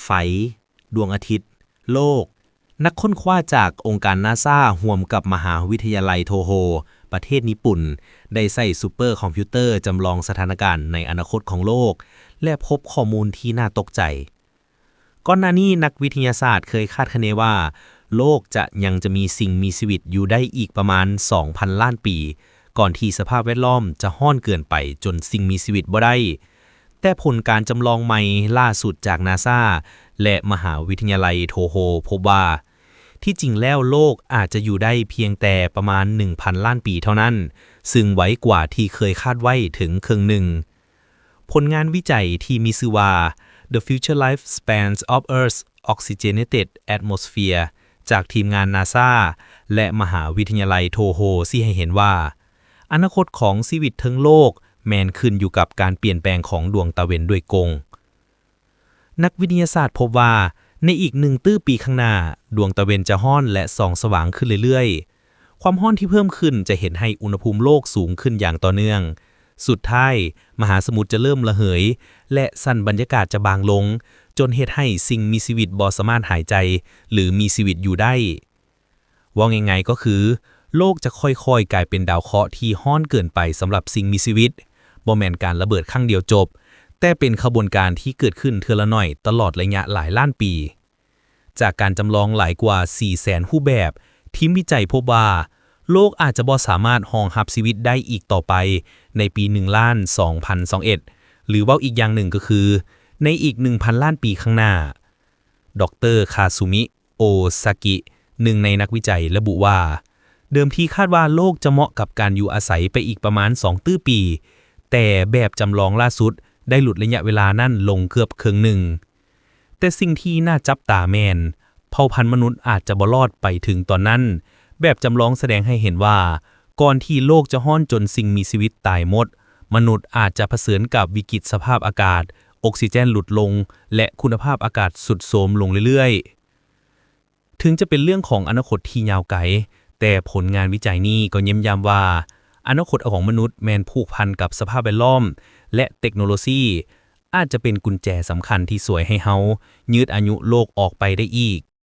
ໄຟ, ດວງອາທິດ, ໂລກ. ນັກຄົ້ນຄວ້າຈາກອົງການນາຊາຮ່ວມກັບມະຫາວິທະຍາໄລໂທໂຮ ປະເທດຍີ່ປຸ່ນ ໄດ້ໃຊ້ຊຸບເປີຄອມພິວເຕີຈຳລອງສະຖານະການໃນອະນາຄົດຂອງໂລກ ແລະ ພົບຂໍ້ມູນທີ່ໜ້າຕົກໃຈ. ກ່ອນໜ້ານີ້ນັກວິທະຍາສາດເຄີຍຄາດຄະເນວ່າ ໂລກຈະຍັງຈະມີສິ່ງມີຊີວິດຢູ່ໄດ້ອີກປະມານສອງພັນລ້ານປີ ກ່ອນທີ່ສະພາບແວດລ້ອມຈະຮ້ອນເກີນໄປຈົນສິ່ງມີຊີວິດບໍ່ໄດ້. ແຕ່ຜົນການຈຳລອງໃໝ່ລ່າສຸດຈາກນາຊາ ແລະ ມະຫາວິທະຍາໄລໂທໂຮ ພົບວ່າ ທີ່ຈິງແລ້ວໂລກອາດຈະຢູ່ໄດ້ພຽງແຕ່ປະມານໜຶ່ງພັນລ້ານປີເທົ່ານັ້ນ, ຊຶ່ງໄວກວ່າທີ່ເຄີຍຄາດໄວ້ເຖິງເຄິ່ງໜຶ່ງ. ຜົນງານວິໄຈທີ່ມີຊື່ວ່າ The Future Lifespans of Earth's Oxygenated Atmosphere ຈາກທີມງານນາຊາ ແລະ ມະຫາວິທະຍາໄລໂທໂຮ ຊີ້ໃຫ້ເຫັນວ່າ ອະນາຄົດຂອງຊີວິດເທິງໂລກແມ່ນຂຶ້ນຢູ່ກັບການປ່ຽນແປງຂອງດວງຕາເວັນໂດຍກົງ. ນັກວິທະຍາສາດພົບວ່າ ໃນອີກໜຶ່ງຕື້ປີຂ້າງໜ້າ, ດວງຕາເວັນຈະຮ້ອນ ແລະ ສ່ອງສະຫວ່າງຂຶ້ນເລື້ອຍໆ. ຄວາມຮ້ອນທີ່ເພີ່ມຂຶ້ນຈະເຮັດໃຫ້ອຸນຫະພູມໂລກສູງຂຶ້ນຢ່າງຕໍ່ເນື່ອງ. ສຸດທ້າຍ, ມະຫາສະໝຸດຈະເລີ່ມລະເຫີຍ ແລະ ຊັ້ນບັນຍາກາດຈະບາງລົງ, ຈົນເຮັດໃຫ້ສິ່ງມີຊີວິດບໍ່ສາມາດຫາຍໃຈ ຫຼື ມີຊີວິດຢູ່ໄດ້. ເວົ້າງ່າຍໆກໍຄື ໂລກຈະຄ່ອຍໆກາຍເປັນດາວເຄາະທີ່ຮ້ອນເກີນໄປສຳລັບສິ່ງມີຊີວິດ, ບໍ່ແມ່ນການລະເບີດຄັ້ງດຽວຈົບ, ແຕ່ເປັນຂະບວນການທີ່ເກີດຂຶ້ນເທື່ອລະໜ້ອຍຕະຫຼອດໄລຍະຫຼາຍລ້ານປີ. ຈາກການຈຳລອງຫຼາຍກວ່າສີ່ແສນຮູບແບບ, ທີມວິໄຈພົບວ່າ ໂລກອາດຈະບໍ່ສາມາດຮອງຮັບຊີວິດໄດ້ອີກຕໍ່ໄປໃນປີໜຶ່ງລ້ານສອງພັນຊາວເອັດ ຫຼື ເວົ້າອີກຢ່າງໜຶ່ງກໍຄື ໃນອີກໜຶ່ງພັນລ້ານປີຂ້າງໜ້າ. ດອກເຕີ ຄາຊູມິ ໂອຊາກິ ໜຶ່ງໃນນັກວິໄຈລະບຸວ່າ ເດີມທີຄາດວ່າໂລກຈະເໝາະກັບການຢູ່ອາໄສໄປອີກປະມານສອງຕື້ປີ, ແຕ່ແບບຈຳລອງລ່າສຸດໄດ້ຫຼຸດໄລຍະເວລານັ້ນລົງເກືອບເຄິ່ງໜຶ່ງ. ແຕ່ສິ່ງທີ່ໜ້າຈັບຕາແມ່ນ ເຜົ່າພັນມະນຸດອາດຈະບໍ່ລອດໄປເຖິງຕອນນັ້ນ. ແບບຈຳລອງສະແດງໃຫ້ເຫັນວ່າ ກ່ອນທີ່ໂລກຈະຮ້ອນຈົນສິ່ງມີຊີວິດຕາຍໝົດ, ມະນຸດອາດຈະປະເຊີນກັບວິກິດສະພາບອາກາດ, ອົກຊີເຈນຫຼຸດລົງ ແລະ ຄຸນນະພາບອາກາດຊຸດໂຊມລົງເລື້ອຍໆ. ເຖິງຈະເປັນເລື່ອງຂອງອະນາຄົດທີ່ຍາວໄກ, ແຕ່ຜົນງານວິໄຈນີ້ກໍເນັ້ນຢ້ຳວ່າ ອະນາຄົດຂອງມະນຸດແມ່ນຜູກພັນກັບສະພາບແວດລ້ອມ ແລະ ເຕັກໂນໂລຊີ, ອາດຈະເປັນກຸນແຈສຳຄັນທີ່ຊ່ວຍໃຫ້ເຮົາຍືດອາຍຸໂລກອອກໄປໄດ້ອີກ.